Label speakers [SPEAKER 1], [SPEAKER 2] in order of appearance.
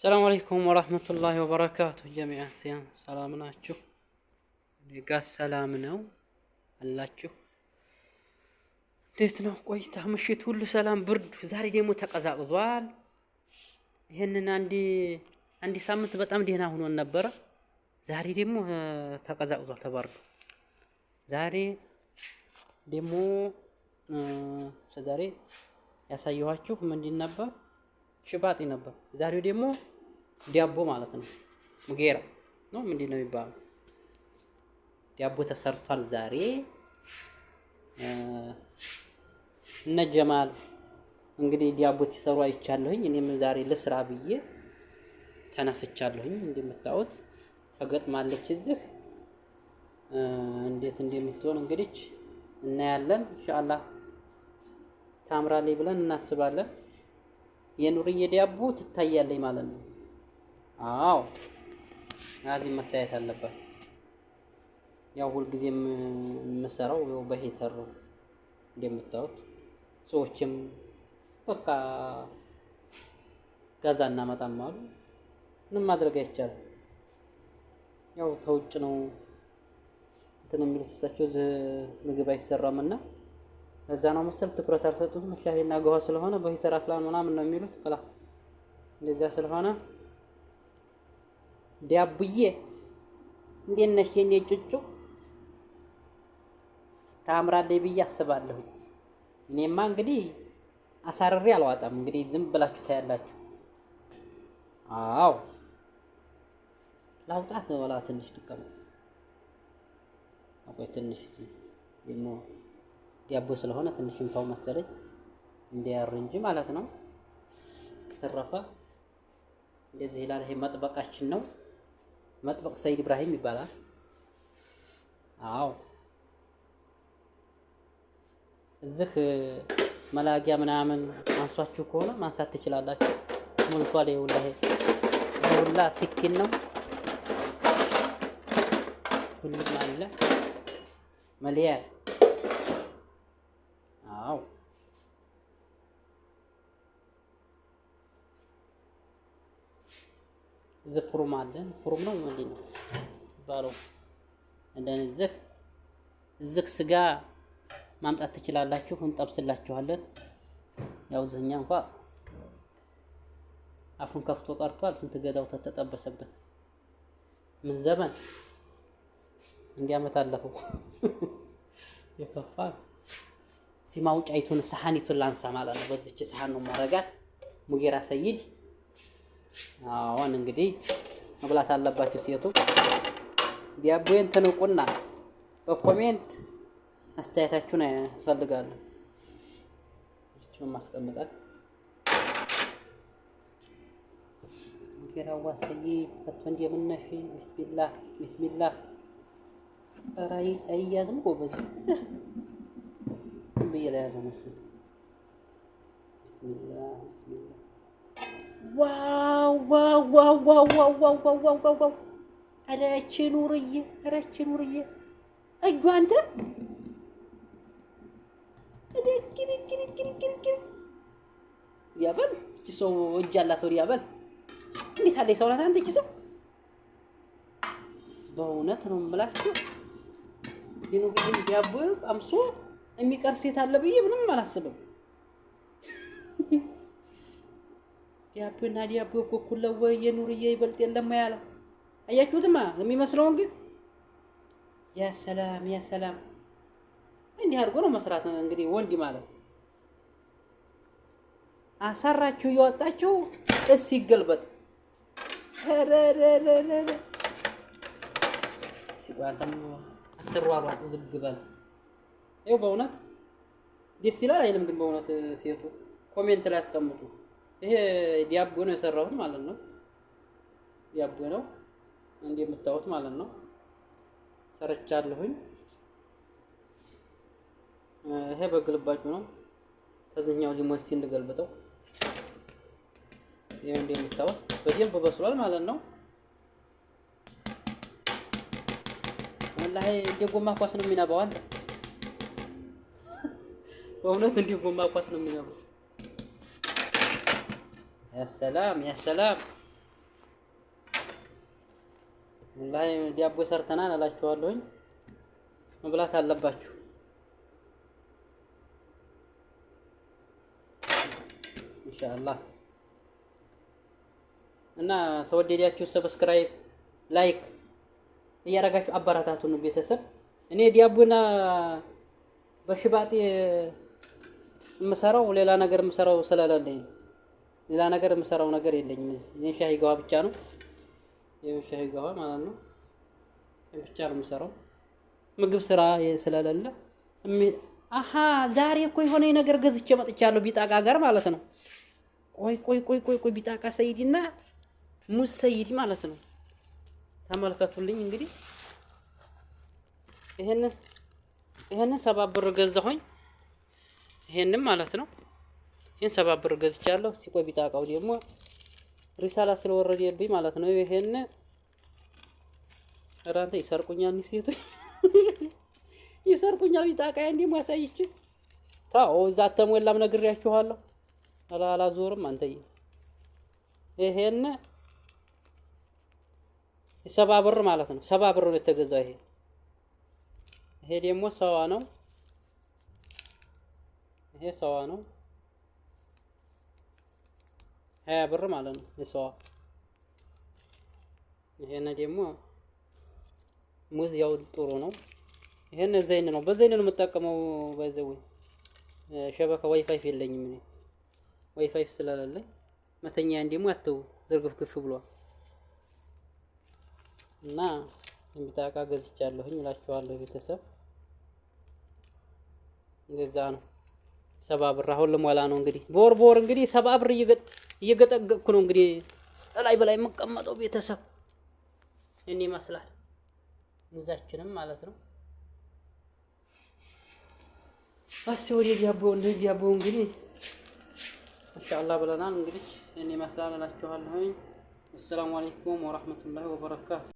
[SPEAKER 1] ሰላም አለይኩም ወራህመቱላሂ ወበረካቱ። ጀሚዓ ሲያም ሰላም ናችሁ? እኔ ጋ ሰላም ነው አላችሁ። እንዴት ነው ቆይታ? ምሽት ሁሉ ሰላም፣ ብርዱ ዛሬ ደግሞ ተቀዛቅዟል። ይህንን አንድ ሳምንት በጣም ደህና ሆኖን ነበረ። ዛሬ ደግሞ ተቀዛቅዟል፣ ተባርዶ። ዛሬ ደግሞ ዛሬ ያሳየኋችሁ ምንድን ነበር? ሽባጢ ነበር። ዛሬው ደግሞ ዳቦ ማለት ነው። ሙጌራ ነው ምንድን ነው የሚባለው? ዳቦ ተሰርቷል ዛሬ። እነ ጀማል እንግዲህ ዳቦ ሲሰሩ አይቻለሁኝ። እኔም ዛሬ ልስራ ብዬ ተነስቻለሁኝ። እንደምታዩት ተገጥማለች እዚህ እንዴት እንደምትሆን እንግዲህ እናያለን። ኢንሻአላህ ታምራለች ብለን እናስባለን። የኑርዬ ዳቦ ትታያለች ማለት ነው። አዎ አዚ መታየት አለባት። ያው ሁልጊዜ የምሰራው ያው በ heater ነው እንደምታዩት። ሰዎችም በቃ ጋዛ እናመጣም አሉ። ምንም ማድረግ አይቻልም። ያው ተውጭ ነው እንትን የሚሉት እሳቸው ምግብ አይሰራም እና ለዛ ነው መሰል ትኩረት አልሰጡትም። ሻሂና ገዋ ስለሆነ በ heater አፍላን ምናምን ነው የሚሉት። خلاص እንደዚያ ስለሆነ ዲያቡዬ እንዴት ነሽ የኔ ጩጩ? ታምራለች ብዬ አስባለሁ። እኔማ እንግዲህ አሳርሬ አልዋጣም። እንግዲህ ዝም ብላችሁ ታያላችሁ። አዎ ላውጣት ነው ወላ ትንሽ ትቀመጥ። አቆይ ትንሽ ደግሞ ዳቦ ስለሆነ ትንሽ እንፋው መሰለኝ እንዲያር እንጂ ማለት ነው። ተረፈ እንደዚህ ይላል። ይሄ መጥበቃችን ነው። መጥበቅ ሰይድ ኢብራሂም ይባላል። አዎ እዚህ መላጊያ ምናምን አንሷችሁ ከሆነ ማንሳት ትችላላችሁ። ሞልቷል። ይኸውላ ይሄ ሁላ ሲኪን ነው። ሁሉም አለ መሊያ። አዎ እዚህ ፍሩም አለን። ፍሩም ነው ምንድን ነው ባለው እንደዚህ እዚህ ስጋ ማምጣት ትችላላችሁ። እንጠብስላችኋለን። ያው እዚህኛ እንኳ አፉን ከፍቶ ቀርቷል። ስንት ገዳው ተተጠበሰበት። ምን ዘመን እንዲህ ዓመት አለፈው። የከፋ ሲማውጫይቱን ሰሃኒቱን ላንሳ ማለት ነው። በዚች ሰሃን ነው ማረጋት። ሙጌራ ሰይድ አሁን እንግዲህ መብላት አለባችሁ። ሴቱ ዲያቦዬን ትንቁና በ comment አስተያየታችሁን እፈልጋለሁ። እቺን ማስቀምጣት ሙጌራዋ ሰይድ ከቶ እንደምነሽ። ቢስሚላህ ቢስሚላህ። ኧረ አይያዝም ጎበዝ፣ ዝም ብዬ ለያዘው መሰለኝ። ቢስሚላህ ቢስሚላህ። wow wow wow wow wow wow wow wow wow! ኧረ ይህች ኑርዬ፣ ኧረ ይህች ኑርዬ እጇ አንተ ያበል እቺ ሰው እጅ አላት ወዲያ በል። እንዴት አለ ሰው ናት አንተ እቺ ሰው በእውነት ነው የምላችሁ። የኑርዬን ዳቦ ቀምሶ የሚቀር ሴት አለ ብዬ ምንም አላስብም። ዲያቦና ዲያቦ እኮ እኩል ነው ወይ? የኑርዬ ይበልጥ የለም ያለ አያችሁትማ የሚመስለውን ግን ያ ሰላም ያ ሰላም። እንዲህ አድርጎ ነው መስራት እንግዲህ ወንድ ማለት። አሰራችሁ እያወጣችሁ እስ ይገልበጥ ሲቋንተም አትሯሯጥ ዝግ በል። ይኸው በእውነት ደስ ይላል አይልም? ግን በእውነት ሴቱ comment ላይ አስቀምጡ። ይሄ ዲያቦ ነው የሰራሁት ማለት ነው። ዲያቦ ነው እንደምታዩት ማለት ነው። ሰርቻለሁኝ። ይሄ በግልባጩ ነው። ከዚህኛው ሊሞስቲ እንገልብጠው። ይሄ እንደምታዩት በደንብ በስሏል ማለት ነው። ወላሂ እንደ ጎማ ኳስ ነው የሚነባው። አንተ በእውነት እንደ ጎማ ኳስ ነው የሚነባው። ያ ሰላም ያ ሰላም። ወላሂ ዳቦ ሰርተናል እላችኋለሁኝ። መብላት አለባችሁ። ኢንሻአላህ እና ተወደዳችሁ subscribe፣ like እያደረጋችሁ አበረታቱን ቤተሰብ። እኔ ዳቦና በሽባጤ የምሰራው ሌላ ነገር የምሰራው ስለሌለኝ ሌላ ነገር የምሰራው ነገር የለኝም። እኔ ሻሂ ገዋ ብቻ ነው የሻሂ ገዋ ማለት ነው ብቻ ነው የምሰራው ምግብ ስራ ስለሌለ። አሀ ዛሬ እኮ የሆነ ነገር ገዝቼ መጥቻለሁ፣ ቢጣቃ ጋር ማለት ነው። ቆይ ቆይ ቆይ ቆይ ቆይ ቢጣቃ ሰይዲና ሙዝ ሰይዲ ማለት ነው። ተመልከቱልኝ እንግዲህ ይሄንን 70 ብር ገዛሁኝ። ይሄንን ማለት ነው። ይሄን 70 ብር ገዝቻለሁ። ሲቆይ ቢጣቃው ደግሞ ሪሳላ ስለወረደብኝ ማለት ነው። ይሄን ኧረ አንተ ይሰርቁኛል፣ ሴቶች ይሰርቁኛል። ቢጣቃ እንዲህ ማሳይች ታው እዛ ተሞላም ነግሬያችኋለሁ። አላዞርም አንተዬ። ይሄን 70 ብር ማለት ነው። 70 ብር ነው የተገዛው። ይሄ ደግሞ ሰዋ ነው። ይሄ ሰዋ ነው። 20 ብር ማለት ነው የሰዋ። ይሄን ደግሞ ሙዝ ያው ጥሩ ነው። ይሄን ዘይን ነው፣ በዘይን ነው የምጠቀመው። ባይዘው شبكة WiFi የለኝም እኔ፣ ዋይፋይ ስለሌለኝ መተኛ ደግሞ አተው ዝርግፍግፍ ብሏል። እና የሚጣቃ ገዝቻለሁኝ እላችኋለሁ ቤተሰብ። እንደዛ ነው። 70 ብር አሁን ልሞላ ነው እንግዲህ በወር በወር እንግዲህ 70 ብር እየገጠገጥኩ ነው እንግዲህ እላይ በላይ የምቀመጠው ቤተሰብ። ይህን ይመስላል ሙዛችንም ማለት ነው። እስቲ ወደ ዳቦ እንደ ዳቦ እንግዲህ ኢንሻአላህ ብለናል። እንግዲህ ይህን ይመስላል እላችኋለሁኝ። አሰላሙ አለይኩም ወራህመቱላሂ ወበረካቱ።